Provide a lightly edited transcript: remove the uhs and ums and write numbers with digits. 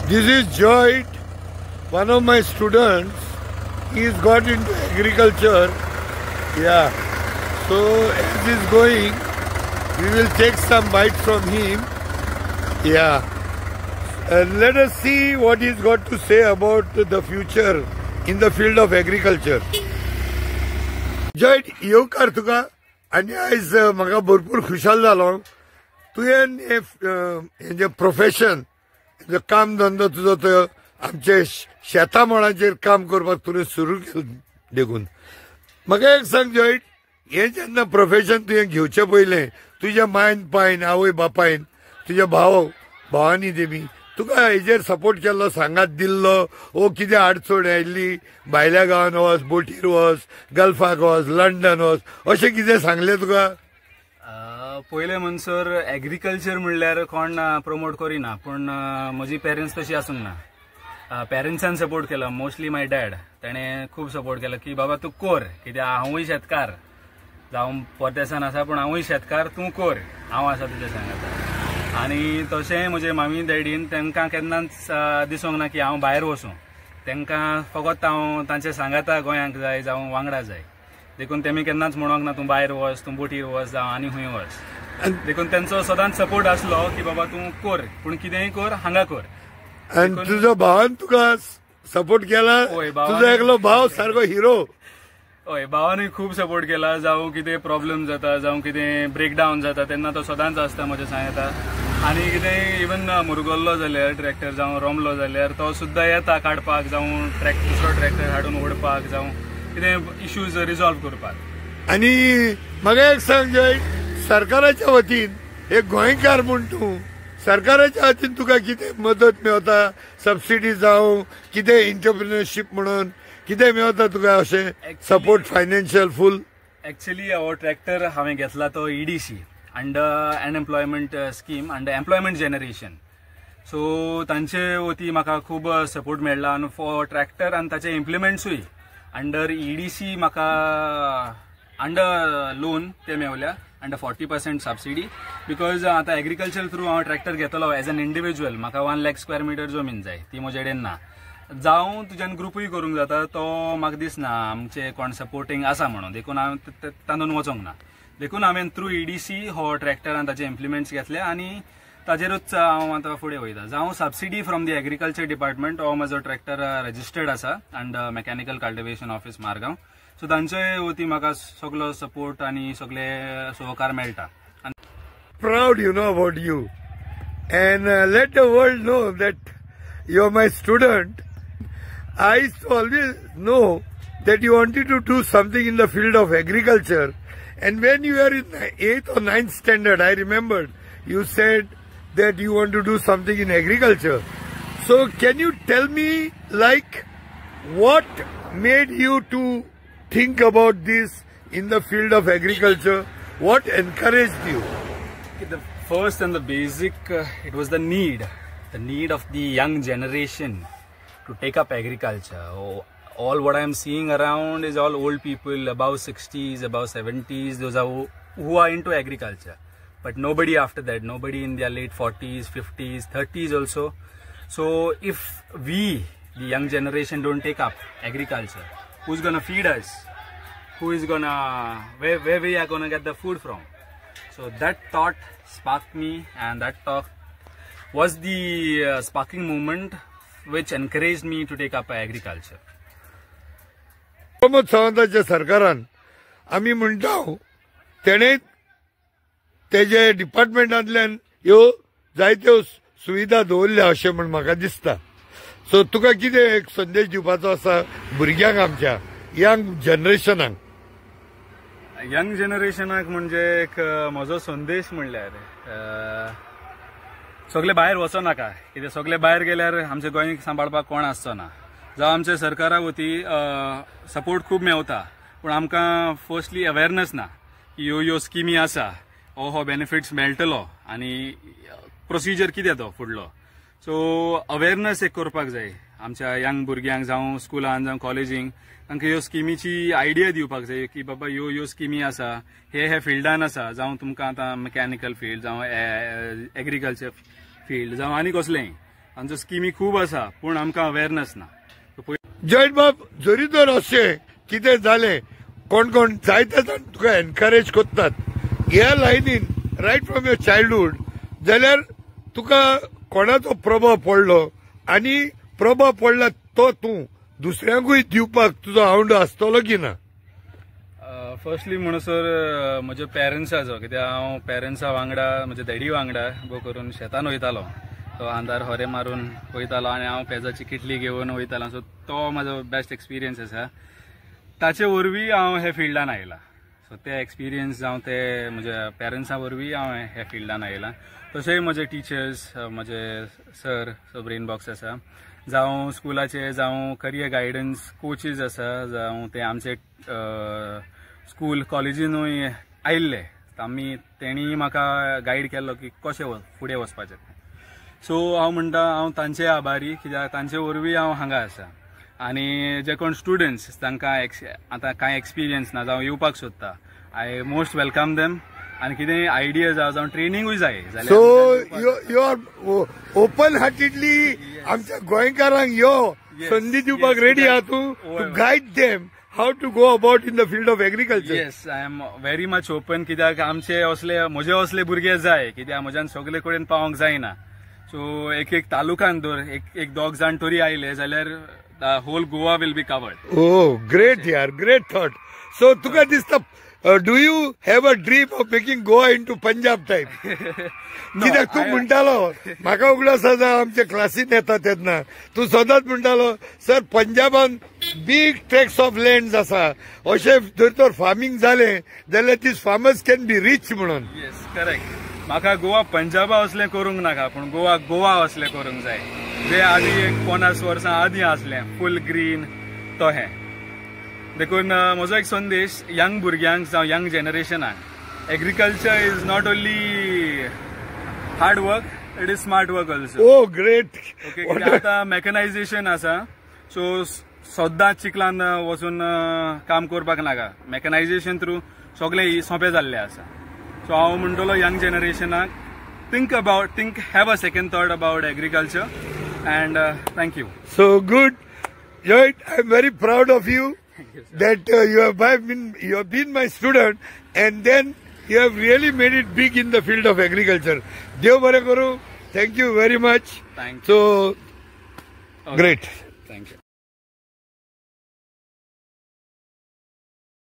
This is Joyt, one of my students. He's got into agriculture. Yeah. So as he's going, we will take some bite from him. Yeah. And let us see what he's got to say about the future in the field of agriculture. Joyt, येवकार तुका आनी आयज म्हाका भरपूर खुशाल जालो. तुवें हें जें प्रोफेशन, जो काम धंदो तुजो तो आमचे शेता मळाचेर काम करपाक तुवें सुरू केलें. देखून म्हाका एक सांग जॉयट, हें जेन्ना प्रोफेशन तुवें घेवचें पयलें तुज्या मायन पायन, आवय बापायन, तुज्या भावांनी तेमी तुका हेजेर सपोर्ट केल्लो, सांगात दिल्लो, ओ कितें अडचण आयिल्ली, भायल्या गांवान वच, बोटीर वच, गल्फाक वच, लंडन वच, अशें कितें सांगलें तुका? पयलें म्हणसर एग्रीकल्चर म्हणल्यार कोण प्रमोट करिना, पूण म्हजी पेरंट्स तशी आसूंक ना. पेरंट्सान सपोर्ट केलो, मोस्टली my dad, तेणें खूब सपोर्ट केलो की बाबा तूं कोर, कित्याक हांवूय शेतकार, जावं परदेसान आसा पूण हांवूय शेतकार, तूं कोर, हांव आसा तुज्या सांगाता. आनी तशें म्हजे मामी डॅडीन तांकां केन्नाच दिसूंक ना की हांव भायर वचूं, तांकां फकत हांव तांचे सांगाता गोंयांक जाय जावं वांगडा जाय, देखून तेमी केन्नाच म्हणोंक ना तूं भायर वच, तूं बोटीर वच, जावं आनी खंय वच. देखून तेंचो सदांच सपोर्ट आसलो की बाबा तूं कोर, पूण कितेंय कोर, हांगा कोर. आनी तुजो भावान तुका सपोर्ट केला? तुजो एकलो भाव सारको हिरो. हय, भावानूय खूब सपोर्ट केला. जावं कितें प्रॉब्लम जाता, जावं कितें ब्रेकडावन जाता तेन्ना तो सदांच आसता म्हज्या सांगाता. आनी कितें इवन मुरगल्लो जाल्यार ट्रॅक्टर, जावं रोमलो जाल्यार तो सुद्दां येता काडपाक, जावं दुसरो ट्रॅक्टर हाडून ओडपाक, जावं कितें इश्यूज रिजॉल्व करपाक. आनी म्हाका एक सांग जॉय, सरकाराच्या वतीन एक गोंयकार म्हूण तूं, सरकाराच्या वतीन तुका कितें मदत मेवता, सबसिडी जावं कितें इंटरप्रिनरशीप म्हणून कितें मेवता तुका अशें सपोर्ट फायनान्शियल फूल? एक्चुअली हो ट्रॅक्टर हांवें घेतला तो EDC under unemployment scheme, under employment generation. So तांचे वती म्हाका खूब सपोर्ट मेळ्ळा. आनी फॉर ट्रॅक्टर आनी ताचे इम्प्लिमेंट्सूय अंडर EDC म्हाका अंडर लोन ते मेवल्या, अंडर 40% सबसिडी. Because आतां एग्रीकल्चर थ्रू हांव ट्रॅक्टर घेतलो एज एन इंडिविज्युअल, म्हाका 1 लाख स्क्वेअर मिटर जमीन जाय, ती म्हजे कडेन ना. जावं तुज्यान ग्रुपूय करूंक जाता, तो म्हाका दिसना आमचे कोण सपोर्टींग आसा म्हणून, देखून हांव तातूंत वचोंक ना. देखून हांवें थ्रू EDC हो ट्रॅक्टर आनी ताचे इम्प्लिमेंट्स घेतले आनी ताजेरूच हांव आतां फुडें वयता. जावं subsidy from the agriculture department, हो म्हजो ट्रॅक्टर रजिस्टर्ड आसा under mechanical cultivation office Margao. So तांचे वती म्हाका सगलो सपोर्ट आनी सगळे सहकार मेळटा. Proud you know about you and let the world know that you are my student. I used to always know that you wanted to do something in the field of agriculture, and when you were in 8th or 9th standard, I remembered you said that you want to do something in agriculture. So can you tell me, like, what made you to think about this in the field of agriculture? What encouraged you? The first and the basic, it was the need of the young generation to take up agriculture. All what I am seeing around is all old people above 60s, above 70s, those are who are into agriculture. But nobody after that, nobody in their late 40s, 50s, 30s also. So if we, the young generation, don't take up agriculture, who's gonna feed us? Who is gonna, where we are gonna get the food from? So that thought sparked me, and that thought was the sparking moment which encouraged me to take up agriculture. Pramod सावंताच्या सरकारान आमी म्हणटा तेणे तेजे डिपार्टमेंटांतल्यान ह्यो जायत्यो सुविधा दवरल्या अशें म्हण म्हाका दिसता. सो तुका कितें एक संदेश दिवपाचो आसा भुरग्यांक, आमच्या यंग जनरेशनाक? यंग जनरेशनाक म्हणजे एक म्हजो संदेश म्हणल्यार सगळे भायर वचो नाका, कित्याक सगळे भायर गेल्यार आमच्या गोंय सांबाळपाक कोण आसचो ना. जावं आमच्या सरकारा वती सपोर्ट खूब मेवता, पूण आमकां फर्स्टली अवेरनस ना की ह्यो ह्यो स्किमी आसा, हो हो बेनिफिट्स मेळटलो आनी प्रोसिजर कितें तो फुडलो. सो अवेरनस एक करपाक जाय आमच्या यंग भुरग्यांक, जावं स्कुलान जावं कॉलेजींक, तांकां ह्यो स्किमीची आयडिया दिवपाक जाय की बाबा ह्यो ह्यो स्किमी आसा, हे हे फिल्डान आसा, जावं तुमकां आतां मेकॅनिकल फिल्ड, जावं एग्रीकल्चर फिल्ड, जावं आनी कसलेंय. तांचो स्किमी खूब आसा पूण आमकां अवेरनस ना. जॉयंट बाब, जरी तर अशें कितें जालें, कोण कोण जायते जाण तुका एनकरेज करतात ह्या लायनीन रायट फ्रॉम your childhood, जाल्यार तुका कोणाचो प्रभाव पडलो आनी प्रभाव पडला तो तूं दुसऱ्यांकूय दिवपाक तुजो आवंडो आसतलो की ना? फर्स्टली म्हणसर म्हज्या पेरंट्साचो, कित्याक हांव पेरंट्सा वांगडा, म्हज्या डॅडी वांगडा भोव करून शेतान वयतालो. तो आंधार होरे मारून वयतालो आनी हांव पेजाची किटली घेवन वयतालो. सो तो म्हाजो बेस्ट एक्सपिरियन्स आसा. ताचे वरवीं हांव हे फिल्डान आयला. सो ते एक्सपिरियन्स जावं ते म्हज्या पेरंट्सा वरवीं हांव हे फिल्डान आयला. तशेंय म्हजे टिचर्स, म्हजे सर, सो ब्रेन बॉक्स आसा, जावं स्कुलाचे, जावं करियर गायडन्स कोचीस आसा, जावं ते आमचे स्कूल कॉलेजीनूय आयिल्ले, आमी तेणी म्हाका गायड केल्लो की कशें फुडें वचपाचें. सो हांव म्हणटा हांव तांचे आभारी, कित्याक तांचे वरवीं हांव हांगा आसा. आनी जे कोण स्टुडंट्स तांकां आतां कांय एक्सपिरियन्स ना जावं येवपाक सोदता, I most welcome them. आनी कितेंय आयडिया जावं जावं ट्रेनिंगूय जाय जाल्यार. So you are open heartedly आमच्या गोंयकारांक यो संदी दिवपाक रेडी आहा तूं, to guide them how to go about in the field of agriculture. Yes, I am very much open, कित्याक आमचे असले म्हजे असले भुरगे जाय, कित्याक म्हज्यान सगळे कडेन पावोंक जायना. सो एक एक तालुकान दर एक एक दोग जाण तरी आयले जाल्यार the whole Goa will be covered. Oh great यार, ग्रेट थॉट. सो तुका दिसता, do you have a dream of making Goa into Punjab type? कित्याक तूं म्हणटालो, म्हाका उगडास आसा आमच्या क्लासीन येता तेन्ना तूं सदांच म्हणटालो, सर पंजाबान बीग ट्रॅक्स ऑफ लँड आसा, अशें जर तर फार्मींग जालें जाल्यार these farmers can be rich म्हणून. येस करेक्ट. म्हाका गोवा पंजाबा असलें करूंक नाका, पूण गोवा गोवा असलें करूंक जाय, जे आदी एक 50 वर्सां आदीं आसलें फूल ग्रीन तो हें. देखून म्हजो एक संदेश यंग भुरग्यांक जावं young जनरेशनाक, agriculture is not only hard work, it is smart work also. Oh great. Okay, आतां मॅकनायझेशन आसा, सो सद्दां चिखलान वचून काम करपाक नाका, मॅकनायझेशन थ्रू सगळें सोंपें जाल्लें आसा. सो हांव म्हणटलो young जनरेशनाक, think about, think, have a second thought about agriculture. And thank you. So good Joyant, I am very proud of you that you have been my student and then you have really made it big in the field of agriculture. Dev bare karu. Thank you very much. Thank you. So okay. Great. Thank you.